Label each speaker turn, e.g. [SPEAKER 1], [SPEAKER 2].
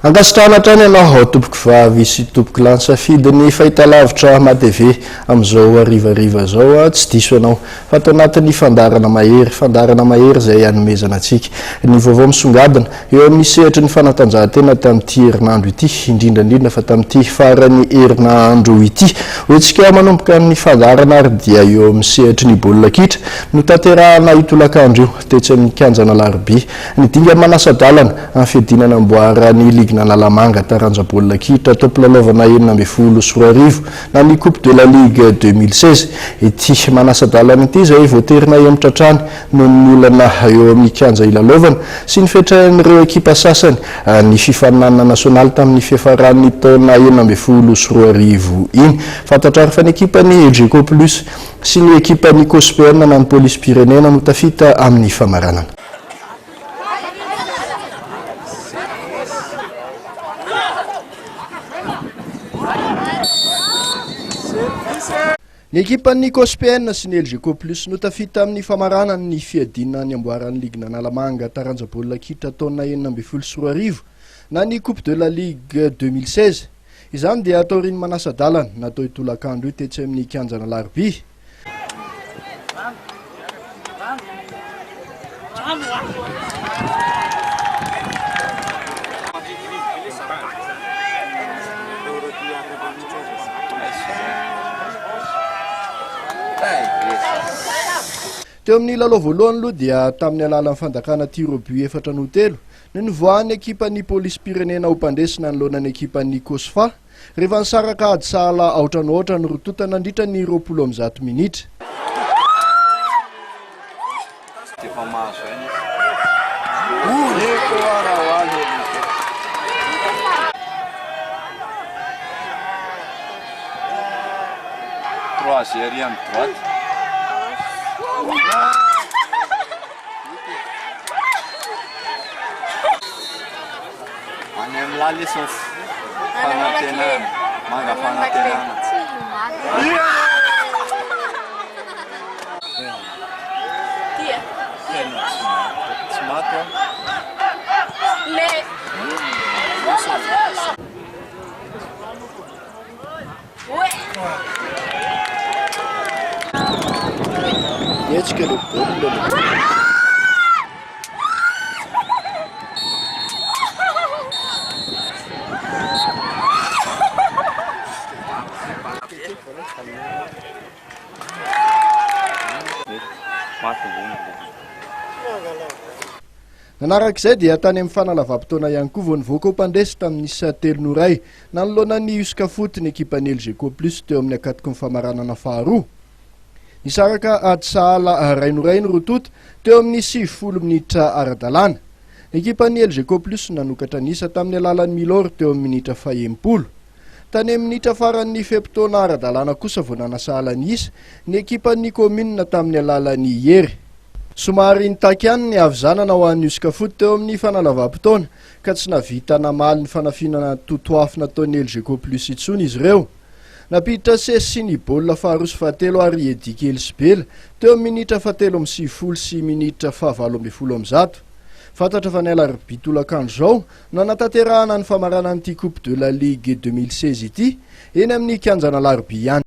[SPEAKER 1] Ankasitrahana hatrany ianao tompokovavy sy tompokolahy nisafidy ny fahitalavitra Hama TV amin'izao harivariva izao. Tsy diso ianao fa ato anatin'ny fandaharana mahery, fandaharana mahery izay hanomezana antsika ny vaovao misongadina eo amin'ny sehatry ny fanatanjahantena tamin'ity herinandro ity, indrindra indrindra fa tamin'ity faran'ny herinandro ity. Hoentsika manomboka ny fandaharana ary dia eo amin'ny sehatry ny baolina kitra no tanterahana io tolakandro io tetsy amin'ny kianjan'Alarobia. Ny dingan'ny manasa-dalana amin'ny fiadiana ny amboaran'ny ligin'Analamanga taranja baolina kitra taom-pilalaovana 2016 na ny Coupe de la Ligue 2016. Ity manasa-dalana ity izay voatery nahemotra hatrany noho ny olana eo amin'ny kianja hilalaovana sy ny fiatrahan'ireo ekipa sasany ny fifaninanana nasionaly tamin'ny fiafaran'ny taona 2016 iny. Fantatra ary fa ny ekipan'ny Elgeco Plus sy ny ekipan'ny Cospn na ny Polisim-pirenena no tafita amin'ny famaranana. Ny ekipan'ny Cospn sy ny Elgeco Plus no tafita amin'ny famaranana ny fiadiana ny amboaran'ny ligin'Analamanga taranja baolina kitra taona 2016 na ny Coupe de la Ligue 2016. Izany dia taorian'ny manasa-dalana natao io tolakandro io tetsy amin'ny kianjan'Alarobia. Teo amin'ny lalao voalohany aloha dia tamin'ny alalan'ny fandakana tir au but 4-3 no nivoahan'ny ekipan'ny polisim-pirenena ho mpandresy nanoloana ny ekipan'ny Cosfa. Rehefa nisaraka ady sahala aotra no aotra ny roa tonta nandritra ny 120 minitra.
[SPEAKER 2] Any amin'ny lahy lesy ny fanantenana, manga fanantenana. Tena tsy maty, tsy maty aho.
[SPEAKER 1] Mihetsika ilay baolina. Nanaraka izay dia tany amin'ny fanalavam-potoana ihany koa vao nivoaka ho mpandresy tamin'ny isa 3-1 nanoloana ny Uscafoot ny ekipan'ny Elgeco Plus teo amin'ny ankatoky ny famaranana faharoa. Nisaraka ady sahala iray no iray ny roa tonta teo amin'ny 90 minitra ara-dalàna. Ny ekipan'ny Elgeco Plus nanokatra ny isa tamin'ny alalan'i Milor teo amin'ny minitra faha-60. Tany amin'ny minitra faran'ny fe-potoana ara-dalàna kosa vao nanasahala ny isa ny ekipan'ny kaominina tamin'ny alalan'i Hery. Somary nitaky ihany ny havizanana ho an'ny Uscafoot teo amin'ny fanalavam-potoana ka tsy nahavita namaly ny fanafinana totoafo nataon'ny Elgeco Plus intsony izy ireo. Nampiditra sesy ny baolina faharoa sy fahatelo ary i Eddy Kely sy Bela teo amin'ny minitra faha-93 sy minitra faha-118. Fantatra fa ny alarobia tolakandro izao no hanatanterahana ny famaranana ity Coupe de la Ligue 2016 ity eny amin'ny kianjan'Alarobia ihany.